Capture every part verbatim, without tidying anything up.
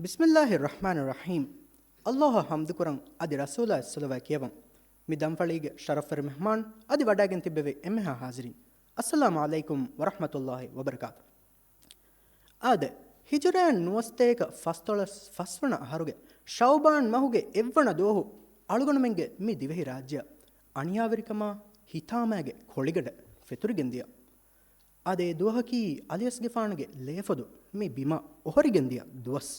ބިސްމިއްލާހި ރަޙްމާނި ރަޙީމް. އައްލާހަށް ޙަމްދުކުރަން އަދި ރަސޫލާއަށް ޞަލަވާތް ކިޔަވަން. މި ދަންފަޅީގެ ޝަރަފްވެރި މެހްމާން އަދި ވަޑައިގެން ތިއްބެވި އެންމެހާ ޙާޟިރީން، އައްސަލާމު ޢަލައިކުމް ވަރަޙްމަތުﷲި ވަބަރަކާތު. އާދެ، ހިޖުރައިން ނުވަސަތޭކަ ފަސްދޮޅަސް ފަސްވަނަ އަހަރުގެ ޝަޢުބާން މަހުގެ އެއްވަނަ ދުވަހު އަޅުގަނޑުމެންގެ މި ދިވެހި ރާއްޖެއަށް އަނިޔާވެރިކަމާ ހިތާމައިގެ ކޮޅިގަނޑެއް ފެތުރިގެން ދިޔަ. އާދެ، އެ ދުވަހަކީ އަލީއަސްގެފާނުގެ ލޭފޮދު މި ބިމަށް އޮހޮރިގެން ދިޔަ ދުވަސް.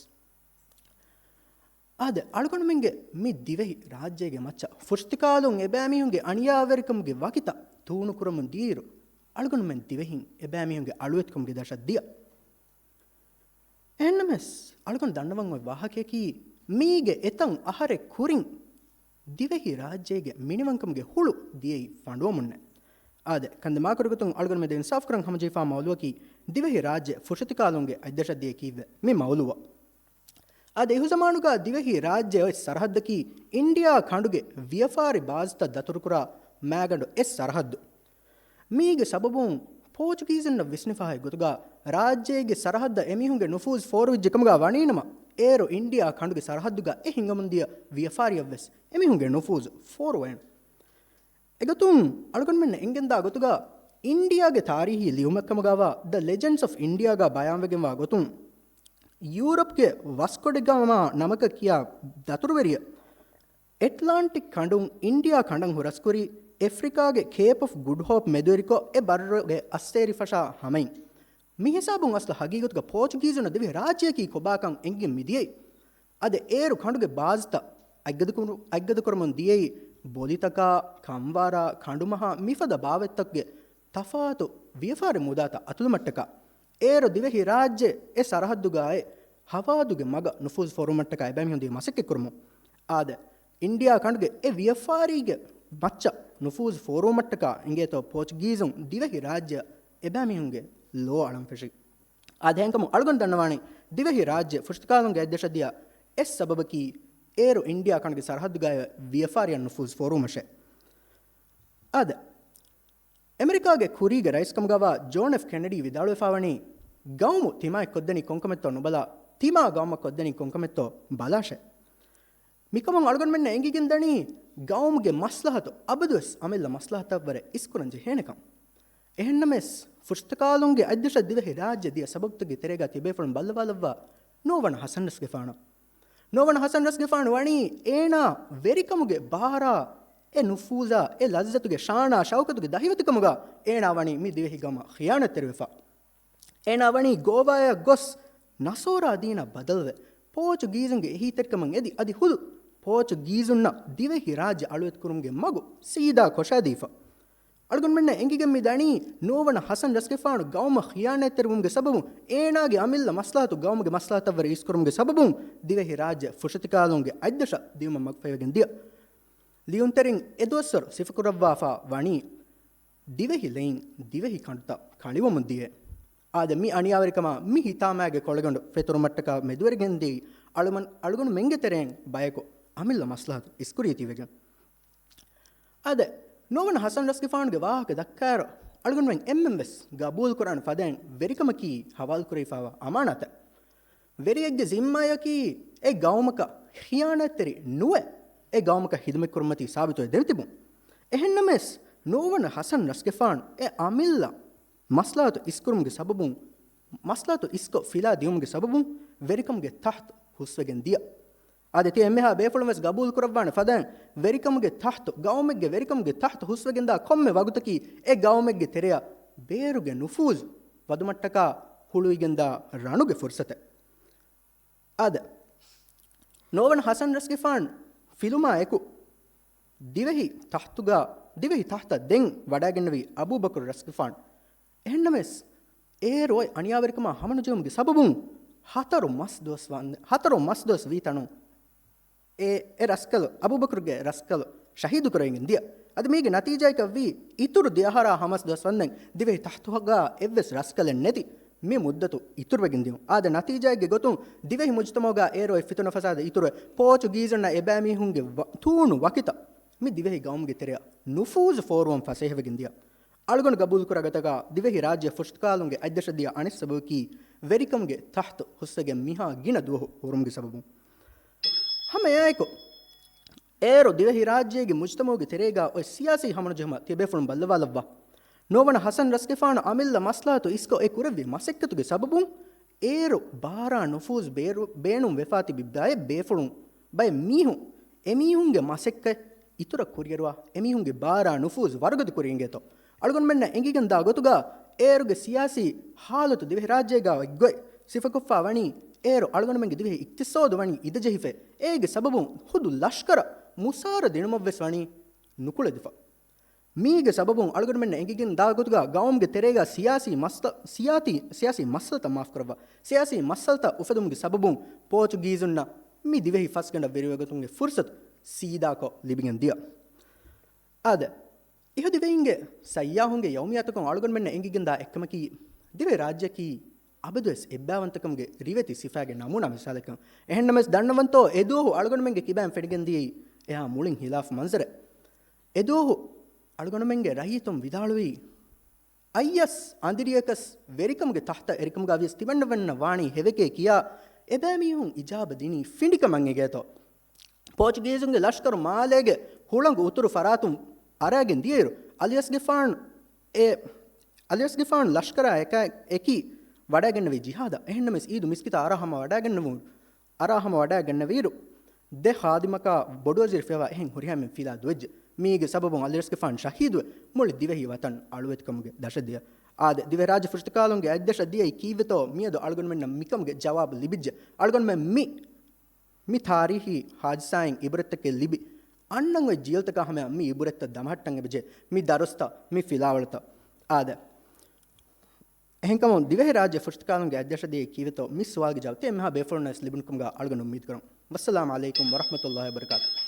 އާދެ، އަޅުގަނޑުމެންގެ މި ދިވެހި ރާއްޖޭގެ މައްޗަށް ފުށްތިކާލުން އެބައިމީހުންގެ އަނިޔާވެރިކަމުގެ ވަކިތައް ތޫނުކުރަމުން ދިޔައިރު، އަޅުގަނޑުމެން ދިވެހިން އެބައިމީހުންގެ އަޅުވެތިކަމުގެ ދަށަށް ދިޔަ. އެހެންނަމަވެސް، އަޅުގަނޑު ދަންނަވަން އޮތް ވާހަކަޔަކީ، މީގެ އެތައް އަހަރެއް ކުރިން ދިވެހި ރާއްޖޭގެ މިނިވަންކަމުގެ ހުޅު ދިޔައީ ފަނޑުވަމުންނޭ. އާދެ، ކަންދެމާކުރި ގޮތުން އަޅުގަނޑު މެދު އިންސާފުކުރަން ހަމަޖެހިފާ މައުލޫއަކީ، ދިވެހި ރާއްޖެ ފުށުތިކާލުންގެ އަތްދަށަށް ދިޔަ ކީއްވެ؟ މި މައުލޫއަށް. އާދެ، އެހުޒަމާނުގަ ދިވެހި ރާއްޖެ އޮތް ސަރަހައްދަކީ އިންޑިއާ ކަނޑުގެ ވިޔަފާރި ބާޒްތައް ދަތުރުކުރާ މައިގަނޑު އެއް ސަރަހައްދު. މީގެ ސަބަބުން ޕޯޗުގީޒުންނަށް ވިސްނިފަހައި ގޮތުގަ ރާއްޖޭގެ ސަރަހައްދަށް އެމީހުންގެ ނުފޫޒު ފޯރުވެއްޖެ ކަމުގަ ވަނީނަމަ، އޭރު އިންޑިއާ ކަނޑުގެ ސަރަހައްދުގަ އެ ހިނގަމުންދިޔަ ވިޔަފާރިއަށްވެސް އެމީހުންގެ ނުފޫޒު ފޯރުވޭނެ. އެގޮތުން އަޅުގަނޑުމެންނަށް އެނގެންދާ ގޮތުގަ އިންޑިއާގެ ތާރީހީ ލިޔުމެއްކަމުގަވާ ދަ ލެޖެންޑްސް އޮފް އިންޑިއާގަ ބަޔާންވެގެންވާ ގޮތުން، ޔޫރަޕްގެ ވަސްކޮޑެއްގަ ނަމަކަށް ކިޔާ ދަތުރުވެރިޔަށް އެޓްލާންޓިކް ކަނޑުން އިންޑިއާ ކަނޑަށް ހުރަސްކުރި އެފްރިކާގެ ކޭޕް އޮފް ގުޑް ހޯޕް މެދުވެރިކޮށް، އެ ބައްރުގެ އައްސޭރި ފަށާ ހަމައިން. މި ހިސާބުން އަސްލު ހަގީގަތުގަ ޕޯޗުގީޒުންނަށް ދިވެހި ރާއްޖެއަކީ ކޮބާކަން އެނގި މިދިޔައީ. އަދި އޭރު ކަނޑުގެ ބާޒްތައް އަތްގަދަކުރު-، އަތްގަދަކުރަމުން ދިޔައީ ބޮލިތަކާ، ކަންވާރާ، ކަނޑުމަހާ މިފަދަ ބާވަތްތަކުގެ ތަފާތު ވިޔަފާރި މުދާތައް އަތުލުމަށްޓަކާ. އޭރު ދިވެހި ރާއްޖެ އެ ސަރަހައްދުގައި ހަވާދުގެ މަގަށް ނުފޫޒު ފޯރުވުމަށްޓަކާ އެބައިމީހުން ދިޔަ މަސައްކަތްކުރުމުން. އާދެ، އިންޑިއާ ކަނޑުގެ އެ ވިޔަފާރީގެ މައްޗަށް ނުފޫޒު ފޯރުވުމަށްޓަކާ އިނގޭތޯ ޕޯޗުގީޒުން ދިވެހި ރާއްޖެއަށް އެބައިމީހުންގެ ލޯ އަޅަން ފެށި. އާދެ، ހެންކަމުން އަޅުގަނޑު ދަންނަވާނީ ދިވެހި ރާއްޖެ ފުށުތިކާލުންގެ އަތްދަށަށް ދިޔަ އެއް ސަބަބަކީ އޭރު އިންޑިއާ ކަނޑުގެ ސަރަހައްދުގައި ވިޔަފާރިއަށް ނުފޫޒު ފޯރުވުމަށޭ. އާދެ، އެމެރިކާގެ ކުރީގެ ރައީސްކަމުގަވާ ޖޯން އެފް ކެނެޑީ ވިދާޅުވެފާވަނީ، ގައުމު ތިމާއެއް ކޮށްދެނީ ކޮންކަމެއްތޯ ނުބަލާ، ތިމާ ގައުމަށް ކޮށްދެނީ ކޮންކަމެއްތޯ ބަލާށޭ. މިކަމުން އަޅުގަނޑުމެންނަށް އެނގިގެންދަނީ، ގައުމުގެ މަސްލަހަތު އަބަދުވެސް އަމިއްލަ މަސްލަހަތަށްވުރެ އިސްކުރަން ޖެހޭނެކަން. އެހެންނަމަވެސް، ފުށުތިކާލުންގެ އަތްދަށަށް ދިވެހި ރާއްޖެ ދިޔަ ސަބަބުތަކުގެ ތެރޭގަ ތިބޭފުޅުން ބައްލަވާލައްވާ ނޯވަނަ ހަސަން ރަސްގެފާނު. ނޯވަނަ ހަސަން ރަސްގެފާނު ވަނީ އޭނާ ވެރިކަމުގެ ބާރާ އެ ނުފޫޒާ އެ ލައްޒަތުގެ ޝާނާ ޝައުކަތުގެ ދަހިވަތިކަމުގަ އޭނާ ވަނީ މި ދިވެހި ގައުމަށް ޚިޔާނަތްތެރިވެފަ. އޭނާ ވަނީ ގޯވާޔަށް ގޮސް ނަސޯރާ ދީނަށް ބަދަލުވެ، ޕޯޗުގީޒުންގެ އެހީތެރިކަމަށް އެދި، އަދި ހުދު ޕޯޗުގީޒުންނަށް ދިވެހި ރާއްޖެ އަޅުވެތިކުރުމުގެ މަގު ސީދާ ކޮށާދީފަ. އަޅުގަނޑުމެންނަށް އެނގިގެން މި ދަނީ، ނޯވަނަ ހަސަން ރަސްގެފާނު ގައުމަށް ޚިޔާނަތްތެރިވުމުގެ ސަބަބުން، އޭނާގެ އަމިއްލަ މަސްލަހަތު ގައުމުގެ މަސްލަހަތަށްވުރެ އިސްކުރުމުގެ ސަބަބުން، ދިވެހި ރާއްޖެ ފުށުތިކާލުންގެ އަތްދަށަށް ދިޔުމަށް މަގުފަހިވެގެން ދިޔަ. ލިޔުންތެރިން އެ ދުވަސްވަރު ސިފަކުރައްވާފާ ވަނީ، ދިވެހި ލެއިން ދިވެހި ކަނޑުތައް ކަޅިވަމުން ދިޔަ. އާދެ، މި އަނިޔާވެރިކަމާ މި ހިތާމައިގެ ކޮޅެގަނޑު ފެތުރުމަށްޓަކާ މެދުވެރިގެންދިޔައީ އަޅުމަން-، އަޅުގަނޑުމެންގެ ތެރެއިން ބަޔަކު އަމިއްލަ މަސްލަހަތު އިސްކުރީތީވެގެން. އާދެ، ނޯވަނަ ހަސަން ރަސްގެފާނުގެ ވާހަކަ ދައްކާއިރު، އަޅުގަނޑުމެން އެންމެން ވެސް ގަބޫލުކުރާނެ ފަދައިން ވެރިކަމަކީ ހަވާލުކުރެވިފާވާ އަމާނާތެއް. ވެރިއެއްގެ ޒިންމާއަކީ އެ ގައުމަކަށް ޚިޔާނާތްތެރި ނުވެ، އެ ގައުމަކަށް ޚިދުމަތްކުރުމަތީ ސާބިތުވެ ދެން ތިބުން. އެހެންނަމަވެސް، ނޯވަނަ ހަސަން ރަސްގެފާނު އެ އަމިއްލަ މަސްލަހަތު އިސްކުރުމުގެ ސަބަބުން، މަސްލަހަތު އިސްކޮށް ފިލާ ދިޔުމުގެ ސަބަބުން ވެރިކަމުގެ ތަހްތު ހުސްވެގެން ދިޔަ. އާދެ، ތި އެންމެހާ ބޭފުޅުން ވެސް ގަބޫލު ކުރައްވާނެ ފަދައިން، ވެރިކަމުގެ ތަހްތު، ގައުމެއްގެ ވެރިކަމުގެ ތަހްތު ހުސްވެގެންދާ ކޮންމެ ވަގުތަކީ އެ ގައުމެއްގެ ތެރެއަށް ބޭރުގެ ނުފޫޒު ވަދުމަށްޓަކާ ހުޅުވިގެންދާ ރަނުގެ ފުރުސަތެއް. އާދެ، ނޯވަނަ ހަސަން ރަސްގެފާން ފިލުމާ އެކު ދިވެހި ތަހްތުގަ، ދިވެހި ތަހްތަށް ދެން ވަޑައިގެންނެވީ އަބޫބަކުރު ރަސްގެފާނު. އެހެންނަމަވެސް، އޭރު އޮތް އަނިޔާވެރިކަމާ ހަމަނުޖެހުމުގެ ސަބަބުން ހަތަރު މަސް ދުވަސް ވަން-، ހަތަރު މަސް ދުވަސް ވީ ތަނުން އެ، އެ ރަސްކަލު، އަބޫބަކުރުގެ ރަސްކަލު ޝަހީދު ކުރެވިގެން ދިޔަ. އަދި މީގެ ނަތީޖާއަކަށްވީ، އިތުރު ދެއަހަރާ ހަމަސް ދުވަސް ވަންދެން ދިވެހި ތަހްތުގަ އެއްވެސް ރަސްކަލެއް ނެތި މި މުއްދަތު އިތުރުވެގެން ދިޔުން. އާދެ، ނަތީޖާއެއްގެ ގޮތުން ދިވެހި މުޖުތަމަޢުގަ އޭރު އޮތް ފިތުނަ ފަސާދަ އިތުރުވެ، ޕޯޗުގީޒުންނަށް އެބައިމީހުންގެ ވަ-، ތޫނު ވަކިތައް މި ދިވެހި ގައުމުގެ ތެރެއަށް ނުފޫޒު ފޯރުވަން ފަސޭހަވެގެން ދިޔަ. އަޅުގަނޑު ގަބޫލުކުރާ ގޮތަކަށް ދިވެހި ރާއްޖެ ފުށުތަކާލުންގެ އަތްދަށަށް ދިޔަ އަނެއް ސަބަބަކީ ވެރިކަމުގެ ތަހްތު ހުސްވެގެން މިހާ ގިނަ ދުވަހު ހުރުމުގެ ސަބަބުން. ހަމަ އެއާއެކު، އޭރު ދިވެހިރާއްޖޭގެ މުޖްތަމަޢުގެ ތެރޭގަ އޮތް ސިޔާސީ ހަމަނުޖެހުމަށް ތިޔަބޭފުޅުން ބައްލަވާލައްވާ. ނުވަނަ ޙަސަން ރަސްގެފާނު އަމިއްލަ މަސްލަހަތު އިސްކޮށް އެ ކުރެއްވި މަސައްކަތުގެ ސަބަބުން އޭރު ބާރާ ނުފޫޒު ބޭރު-، ބޭނުން ވެފާ ތިބި ބައެއް ބޭފުޅުން، ބައެއް މީހުން އެމީހުންގެ މަސައްކަތް އިތުރަށް ކުރިއެރުވާ، އެމީހުންގެ ބާރާ ނުފޫޒު ވަރުގަދަ ކުރިގެންގޭތޯ. އަޅުގަނޑުމެންނަށް އެނގިގެން ދާ ގޮތުގަ އޭރުގެ ސިޔާސީ ހާލަތު ދިވެހިރާއްޖޭގަ އެއްގޮތް ސިފަކޮށްފާ ވަނީ، އޭރު އަޅުގަނޑުމެންގެ ދިވެހި އިޤްތިޞާދު ވަނީ އިދަޖެހިފައި. އޭގެ ސަބަބުން ހުދު ލަޝްކަރަށް މުސާރަ ދިނުމަށްވެސް ވަނީ ނުކުޅެދިފަ. މީގެ ސަބަބުން އަޅުގަނޑުމެންނަށް އެނގިގެން ދާ ގޮތުގަ ގައުމުގެ ތެރޭގަ ސިޔާސީ މަސްތަ-، ސިޔާތީ، ސިޔާސީ މައްސަލަތައް މާފުކުރައްވާ، ސިޔާސީ މައްސަލަތައް އުފެދުމުގެ ސަބަބުން ޕޯޗުގީޒުންނަށް މި ދިވެހި ފަސްގަނޑަށް ވެރިވެގަތުމުގެ ފުރުޞަތު ސީދާކޮށް ލިބިގެން ދިޔަ. އާދެ، އިހުދިވެހިންގެ ސައްޔާހުންގެ ޔައުމިއްޔާތަކުން އަޅުގަނޑުމެންނަށް އެނގިގެންދާ އެއްކަމަކީ، ދިވެހިރާއްޖެއަކީ އަބަދުވެސް އެއްބައިވަންތަކަމުގެ ރިވެތި ސިފައިގެ ނަމޫނާ މިސާލެއްކަން. އެހެންނަމަވެސް ދަންނަވަންތޯ، އެދުވަހު އަޅުގަނޑުމެންގެ ކިބައިން ފެނިގެންދިޔައީ އެހާ މުޅިން ހިލާފު މަންޒަރެއް. އެދުވަހު އަޅުގަނޑުމެންގެ ރައްޔިތުން ވިދާޅުވީ، އައްޔަސް އަނދިރިޔަކަސް ވެރިކަމުގެ ތަހްތަށް އެރިކަމުގަ ވިޔަސް ތިމަންނަވަންނަށް ވާނީ ހެވެކޭ ކިޔާ، އެބައިމީހުން އިޖާބަ ދިނީ ފިނޑިކަމަށް އެނގޭތޯ. ޕޯޗުގީޒުންގެ ލަޝްކަރު މާލޭގެ ހުޅަނގު އުތުރު ފަރާތުން އަރާގެން ދިޔައިރު، އަލިއަސްގެފާން އެ، އަލިއަސްގެފާން ލަޝްކަރާ އެކާ އެކީ ވަޑައިގެންނެވީ ޖިހާދަށް. އެހެންނަމަވެސް އީދު މިސްކިތަށް އަރާ ހަމަ ވަޑައިގެންނެވުން، އަރާ ހަމަ ވަޑައިގެންނެވިއިރު، ދެ ޚާދިމަކާ ބޮޑުވަޒީރު ފިޔަވާ އެހެން ހުރިހާމެން ފިލާ ދުވެއްޖެ. މީގެ ސަބަބުން އަލިއަސްގެފާން ޝަހީދުވެ، މުޅި ދިވެހި ވަތަން އަޅުވެތިކަމުގެ ދަށަށް ދިޔަ. އާދެ، ދިވެހިރާއްޖެ ފުށުތަކާލުންގެ އަތްދަށަށް ދިޔައީ ކީއްވެތޯ، މިއަދު އަޅުގަނޑުމެންނަށް މިކަމުގެ ޖަވާބު ލިބިއްޖެ. އަޅުގަނޑުމެން މި މި ތާރީޚީ ހާދިސާއިން އިބުރަތްތަކެއް ލިބި، އަންނަން އޮތް ޖީލްތަކާ ހަމަޔަށް މި އިބުރަތްތައް ދަމަހައްޓަން އެބަޖެހޭ، މި ދަރުސްތައް، މި ފިލާވަޅުތައް. އާދެ، އެހެންކަމުން ދިވެހިރާއްޖެ ފުށުތަކާލުންގެ އަތްދަށަށް ދިޔައީ ކީއްވެތޯ، މި ސުވާލުގެ ޖަވާބު ތި އެންމެހާ ބޭފުޅުންނަށް ވެސް ލިބުނު ކަމުގަ އަޅުގަނޑު އުއްމީދު ކުރަން. ވައްސަލާމް ޢަލައިކުމް ވަރަޙްމަތުﷲ ވަބަރަކާތުހު.